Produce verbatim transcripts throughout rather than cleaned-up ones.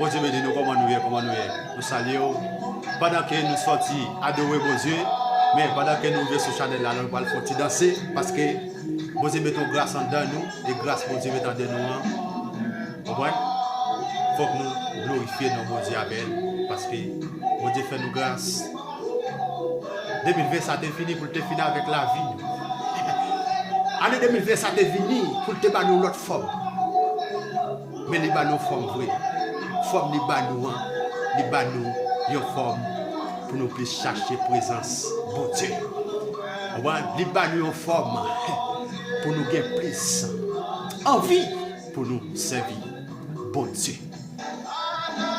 Bondye beni nou, kòman nou ye, kòman nou ye? Nou salye w. Pandan ke nou sòti adore Bondye, men pandan ke nou rive sou chanèl la, nou pral fè yon ti danse, paske Bondye mete yon gras anndan nou, e gras Bondye mete anndan nou an, konprann? Fòk nou glorifye non Bondye avè l, paske Bondye fè nou gras. De mil ven sa te vini pou l te fini avèk lavi nou. Ane de mil ven sa te vini pou l te ba nou lòt fòm. Men li ba nou fòm vre. Fòm li ba nou an, li ba nou yon fòm pou nou plis chache prezans Bondye. Konprann? Li ba nou yon fòm pou nou gen plis anvi pou nou sèvi Bondye.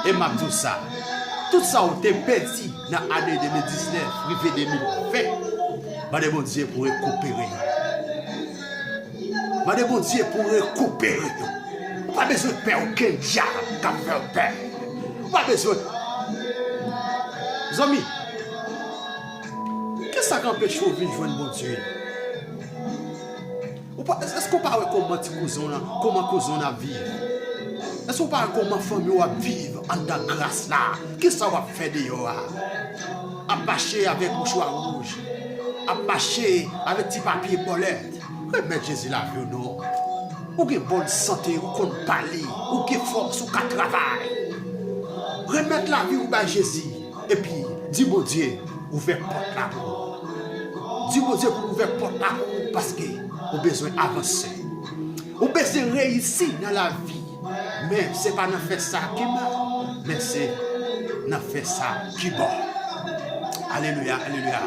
E m ap di w sa, tout sa w te pèdi nan ane de mil diznèf rive de mil ven, mande Bondye pou rekipere yo. Mande Bondye pou rekipere yo. Ou pa bezwen pè okenn dyab k ap fè w pè. Ou pa bezwen. Zanmi, kisa k anpeche w vin jwenn Bondye? Ou pa, èske w pa wè kòman ti kouzen w nan, kòman kouzen w nan ap viv? Èske w pa wè kòman fanmi w ap viv anndan gras la? Kisa w ap fè deyò a? Ap mache avèk mouchwa wouj, ap mache avèk ti papye bòlèt. Remèt Jezi lavi w non. Ou gen bòn sante, ou konn pale, ou gen fòs, ou ka travay. Remèt lavi w bay Jezi, epi di Bondye ouvè pòt la pou ou. Di Bondye pou l ouvè pòt la pou ou, paske ou bezwen avanse. Ou bezwen reyisi nan lavi. Men se pa nan fè sa ki mal, men se nan fè sa ki bon. Alelouya, alelouya.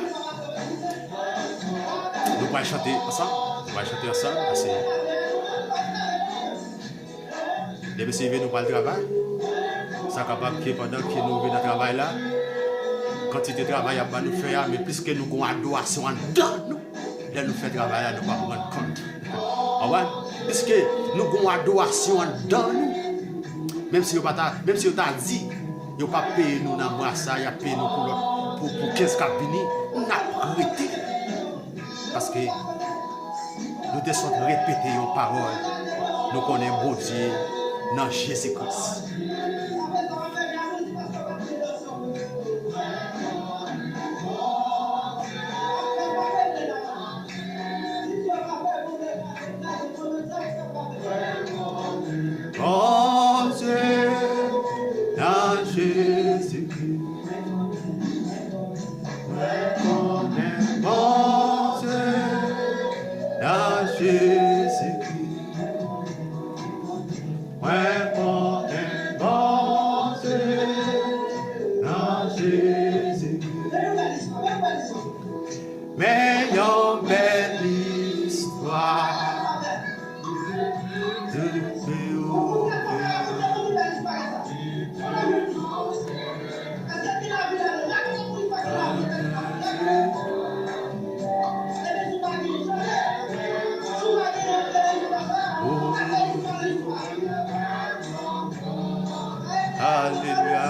Nou pral chante ansanm. Nou pral chante ansanm, paske depi se rive nou pral travay. Sa kapab ke pandan ke nou rive nan travay la, kantite travay y ap ba nou fè a, men plis ke nou gon adorasyon anndan nou, lè nou fè travay la, nou p ap rann kont. Konprann? Piske nou gon adorasyon anndan nou. Menm si yo pa ta, menm si yo ta di, yo p ap peye nou nan mwa sa, y ap peye nou pou lòt, pou, pou kenz k ap vini, n ap rete. Paske nou te sot repete yon pawòl, nou konnen Bondye nan Jezi Kris. Bondye nan Jezikri. Mwen konnen Bondye nan Jezikri. Mwen konnen Bondye nan Jezikri. Men yon bèl istwa. Depi ou fè. Alelouya.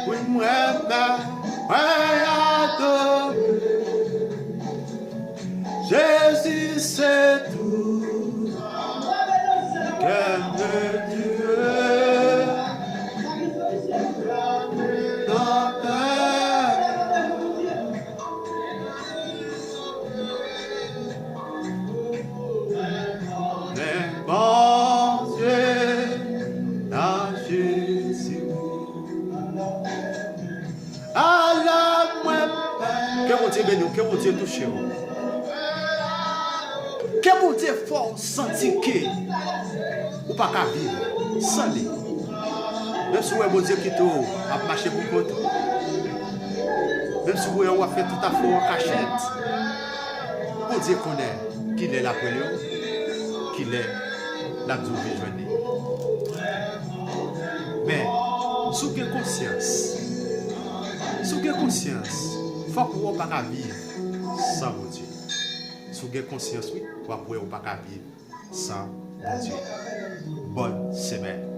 Wi, mwen menm, mwen adore. Jezi se tou. Kè mwen dire. Nan pè. Men Bondye nan Jezi. Ala mwen. Ke Bondye beni w, ke Bondye touche w. Ke Bondye fè w santi ke ou pa ka viv san li. Menm si w wè Bondye kite w ap mache pou kont ou, menm si w wè w ap fè tout afè w an kachèt, Bondye konnen kilè l ap rele w, kilè l ap di w vin jwenn li. Men, si w gen konsyans, si w gen konsyans, fòk w wè w pa ka viv san Bondye. Si w gen konsyans, wi, w ap wè w pa ka viv san Bondye. Bòn semèn.